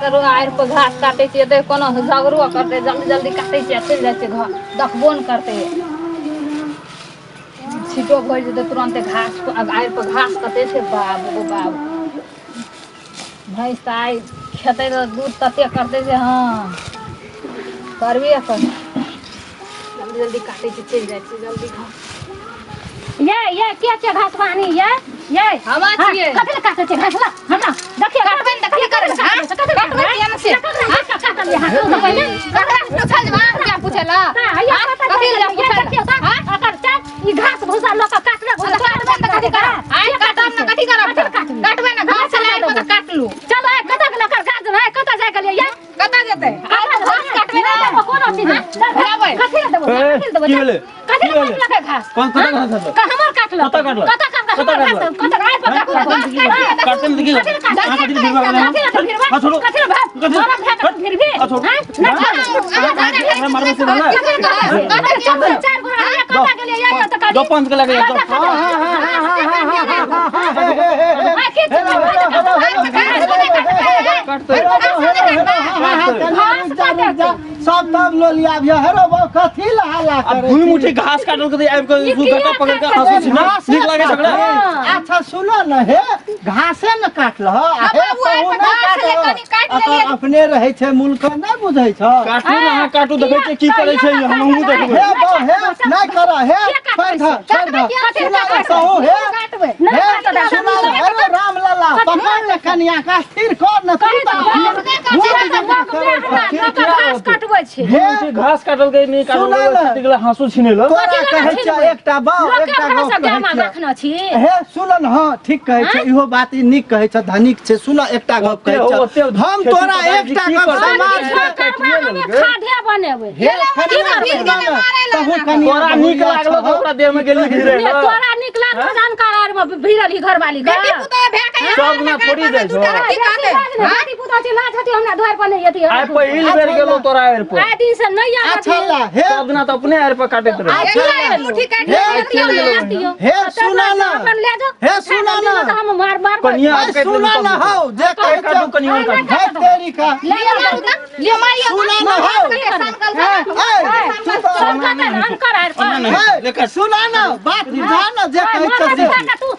के आड़ि पर घास काटै छियै तऽ कोनो झगड़ो करतै। जल्दी जल्दी काटै छियै आ चलि जाइ छियै घर, देखबो नहि करतै। छिटो भरि जेतै तुरन्ते। घास आड़ि पर घास कते छै, बाप गो बाप। भैंस तऽ आइ खेतै तऽ दूध तते करतै जे हँ करबे कर। जल्दी जल्दी काटै छियै, चलि जाइ छियै जल्दी घर। ये ये के छै घास पानी? ये ये हमा छियै। कथि ले काटै छै घास? ला हमरा देखिए। काटबै ने तऽ कथी करबै? हाँ? काटबै किया ने से? काटलिए हां तो पहिले ककरा से पूछल जेबै? अहाँ किया पूछै लए? हाँ, कथी लए पूछै लए? हाँ, अकर चल ई घास भूसा लऽ कऽ काटलक। तऽ काटबै ने तऽ कथी करब? आइ काटब ने, कथी करब? काटबै ने घास लारि पर तऽ काटलू। चलो, ए कतऽ गेल एकर गाछ? है कतऽ जाय गेलियै ये? कतऽ जेतै? आइ तऽ घास काटबै ने। देबो कोनो चीज नहि। लेबै। कथी ले देबो? ए, कथी ले देबो? की भेलै? कथी की ले भेलै? काटलक घास? कौन कतऽ घास हटल? हमर काटलक। कतऽ काटलक? कतऽ काटलक? कतऽ हमर घास काटलक? कतऽ आइ पर काटलक? घास काटलियै। काटते ने तऽ की कथी ले काटलक? अहाँ कथी ले भिड़वा गेलै? कथी ले भिड़वा? हाँ, छोड़ो। कथी ले भाग? कथी ले? मरद भए कऽ भिड़बी? हाँ, छोड़ो। हाँ? नहि छोड़ो। हमरा मारबै से भेलै? चारि गोरा कतऽ गेलियै ये? तऽ दो पंच के लगे दो। हाँ, की हेलो हेलो हेलो हेलो। काटते। हेलो, रुक जा रुक जा, सब तब लोलिया भी। हेरो बा, कथी ला हल्ला आ करै दुई छी? मुट्ठी घास काटल के आबि के ई किया गटा पकड़ के काटै हंसू छै? छी ना घासे नीक लागै छै ओकरा? काटै। अच्छा सुनो न हे, घासे न काटलह आ हे बाबू, आइ तहु पर नहि घास ले, काटह। कनि काटि एकर लेलियै। अपने रहै छै मुल्क, नहि बुझै छ? काटू ने अहाँ काटू, देखै छियै की करै छै, हमहूँ देखबै। हे बा हे, नहि कर हे, छोड़ि धऽ छोड़ि धऽ। सुना न कहू हे। काटबै। हे सुना न, अरे राम लला, पकड़ ले कनिया का, स्थिर कर न तू तऽ भूत जकाँ करै छ। घास कटबै छै। हे मुट्ठी घास काटल के नहि काटल सुना ने। के गेलै हंसू छिनै ल। तोरा कहै छियौ एकटा बाउ, लोकके एकटा भरोसा गप कहै गामा छियौ। रखने छी। हे सुन न, हँ ठीक कहै छै, इहो बात ई नीक कहै छै, धनिक छै। सुन, एकटा गप कहै ओते- छै ओते हम खेती तोरा पथारी एकटा की गप करतै? समाज करबै हमे खादे बनेबै। हे कनिया भीड़ सुन गेलै न, मारै लए तहु एना। कनिया तोरा नीक बहुरिया लागलो तऽ छह। ओकरा देह में गेली भिड़े ने तोरा नीक लागल जानकार आर में भिड़ल ही घरवाली के। बेटी पुतोह भए के सब दिना थोड़ी जाइ छौ। की कहतै? बेटी पुतोह छै, लाज हती हमरा द्वार पर नहि अथी। आइ पहिल बेर गेलो तोरा आड़ि पर। आइ दिन से नहि आबत। अच्छा ला हे। सब दिना तऽ अपने आड़ि पर काटैत रहे। अच्छा एक मुट्ठी काटि हे, लेलियै। हे सुना न, अपन ले जाओ। हे सुना न। तऽ हम मार मार कनिया ऐ सुना न हौ जे कहै काटू छौ। कनियो काटू। हे तेरी का। ले जाओ। लियो मारियो। सुना न हौ। ऐ तू तऽ सब काटल अनकर आर पर। हे सुना न, बात बुझा न जे कहै छौ से। तू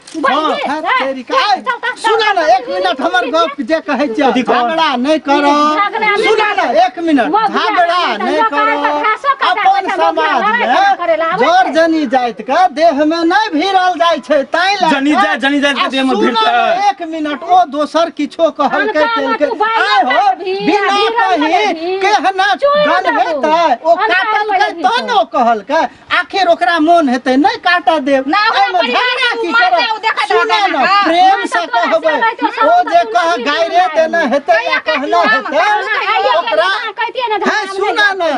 हे तेरी का, ऐ, सुना न एक मिनट हमर गप जे कहै छियौ। कथी कहब? झगड़ा नहि करो। झगड़ा नहि सुना न एक मिनट, मौगिया झगड़ा तऽ नहि लोक करो। आर तऽ घासो काटै अपन छै, मौगिया समाज लड़ाइ मे करे ला आबै जर छै। जनी जाति के देह मे नहि भिड़ल जाइ छै, ताहि लए जनी कऽ- जाति- जनी जाति के आ देह मे सुना भिड़तै। न एक मिनट, ओ दोसर किछो कहलकै अनका मे केलकै तू बाइलो आइ हो काटबही, आ बिना भिड़ल कही लगबही। केहना चोरि गन देबौ। हेतै, ओ अनका काटलकै लगबही तहन ओ कहलकै। आखिर ओकरा मोन हेतै नहि काटऽ देब? ना, ओकरा एहिमे परिवार झगड़ा मे की ओ मारतै, करब? ओ देखैत सुनऽ रहतै ने ना। प्रेम से माँ तऽ तोरा कहबै से रहतौ, ओ सब जे तऽ कह तू गायरे नहि देने हेतै या कहिया कहने काटलू हम? हेतै ओकरा। ओकरा हे सुनऽ ने,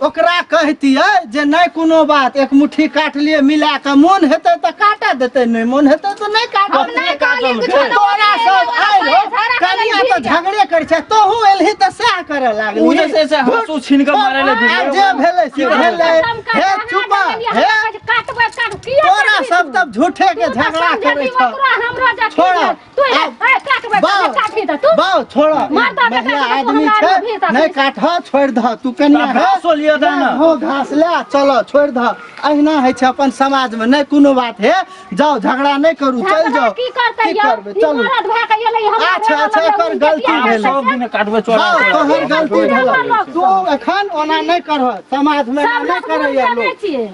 ओकरा कहतियै जे नहि कोनो बात, एक मुट्ठी काटलियै मिला कऽ, मोन हेतै तऽ काटऽ देतै, नहि मोन हेतै तऽ नहि काटऽ हम नहि कहलियै किछो। तोरा सब आयल हो कनिया तऽ झगड़े करै छै, तोहू एलही तऽ सएह करऽ लागली। ओ जे छै से हंसू छीन के मारै लए आब जे भेलै से भेलै। हे चुप हे, तोरा सब तब झूठे के झगड़ा करै छ। छोड़। बाउ छोड़, महिला आदमी छै, नहि काट, छोड़ि दह तू कनिया। घासो लिअ दे ने। हो घास ले चलो, छोड़ि दह। अहिना होइ छै अपन समाज मे, नहि कोनो बात। हे जाओ, झगड़ा नहि करू, चलि जाओ। की करतै की यौ? करबै? ई चलू। मरद भए के एलै हमरा। अच्छा अच्छा, एकर गलती भेलै। सब दिन काटबै चोरा। हँ, तोहर गलती भेल। तू एखन ओना नहि करह, समाज मे एना सब नहि लोक करैया नहि लोक। छियै।